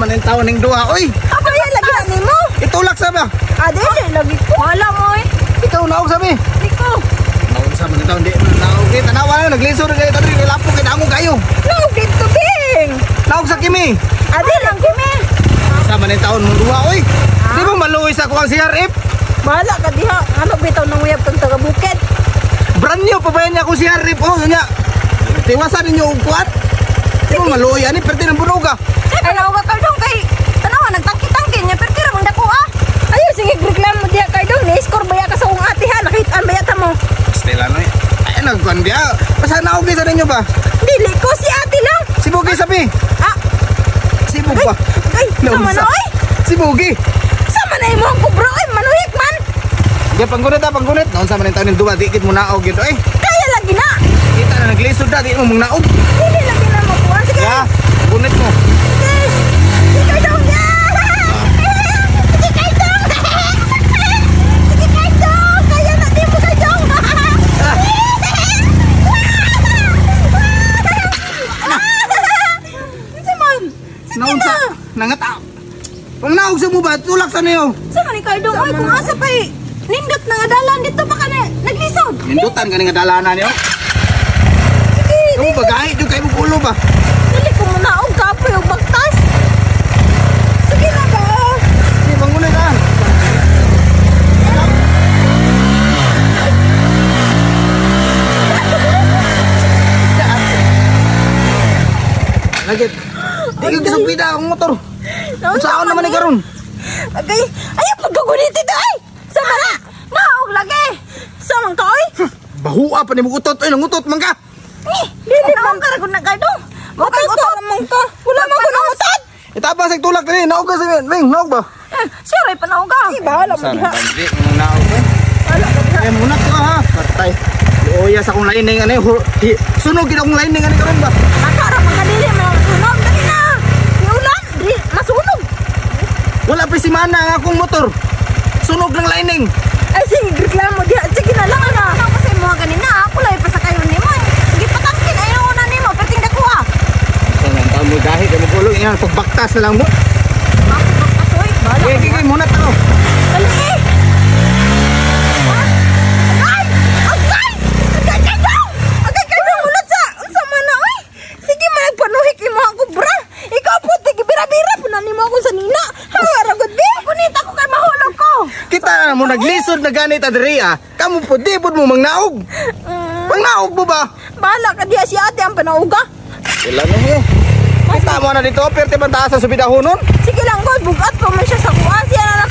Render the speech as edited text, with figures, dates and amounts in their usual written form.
man ang taon ning duha oy. Ako yan lagi na nimo. Itulak sa ba? Ah, dili lagi ko. Wala mo eh. Ikaw naog sabi. Di ko. Naunsa man ang taon di man naog kay tanawa na naglisod na kayo tadri lapok kay damo kayo. Naog dito bing. Naog sa kimi. Ah, di lang kimi. Sa man ang taon mong duha oy. Di ba maluoy sa kuang CRF? Bahala ka diha. Ano bitaw nang uyab kang taga bukid? Brand new pa ba yan niya akong CRF? Oh, nya. Tiwasan ninyo og kuan. Di ba maluoy ani perti ng bunuga. Ay, naog ka dong kay tanawa nagtangki-tangki niya pero tira mang dako ah. Ayo sige reklamo diha kay dong ni score baya ka sa akong ate ha nakitaan baya ta mo. Stella no. Ay nagkuan biya. Basta naog sa ninyo ba? Dili ko si ate lang. Si Bugi sabi. Ah, Si Bug ba? ay, sama na Naunsa. oy. Si Bugi. Sama na imo ang kubro oy, manuhik man. Di panggunit ha, panggunit. Noon sa man ang taon ng duha, di kit mo naog yun. Oy, Kaya lagi na. kita na naglisod na, di mo mong naog. Dili lagi na makuha. Sige. Ya, gunit mo. Sige. Sige dong. Sige kay dong. Sige kay dong. Kaya na di mo kay dong. Sige man. Sige Naon na. sa, nangata. Pang naog sa mo ba, tulak sa niyo. Sa man ni kay dong oy kung asa pa eh. Nindot na nga dalan dito pa ka na naglisod. Nindutan ka nga dalana niyo. Sige. Kamu ba, gahi, doon kayo mong ulo ba? Dili ko muna og kapoy og bagtas. Sige na ba? Di, panggunit ha. Lagit. Di ko kisupida akong motor. Saan naman ni karon? Agay, ayaw pagkagunit ito ay! Sama na! Naog lagi! Sama ka oy! Bahua pa ni mo utot oy, nangutot man ka. Eh, dili man ka ragun na kayo. Mukay utot man ka. Wala man ko nangutot. Itabang sa tulak diri, naog ka sa Wing, naog ba? Eh, siya ray panaog ka. Eh, bahala mo diha. Di mo naog eh. Bahala ka diha. Eh muna ka ha. Patay. Luoya sa akong lining ani sunog gid akong lining ani karon ba. Nakara man ka dili man sunog dali na. Iulan, di masunog. Wala pa si Mana ang akong motor. Sunog ng lining. Ay sige, reklamo diha. Sige na lang ana. Ako sa imo ganina, ako lay pa sa kayo nimo. Sige patangkin ayaw na nimo, perting dako ah. Sa taon mo gahi kay mo ulo ingan pagbaktas na lang mo. Ako baktas oy, bahala. Okay, okay, muna ta. Dali eh. Agay! Agay! Agay kay dong! Agay kay dong! Ulat sa! Unsa man na oy! Sige man nagpanuhik imo ako bra! Ikaw po bira-bira po na nimo ako sa nina! Ha, ragod di! Punita ko kay mahulog ko! Kita na mo naglisod na ganit adiri ah. Kamo po di pud mo mangnaog. Mangnaog mo ba? Bahala ka diha si ate ang panauga. Wala na eh. Kita mo na dito, perte man taas sa subidahonon. Sige lang god, bugat pa man siya sa kuha. Siya na lang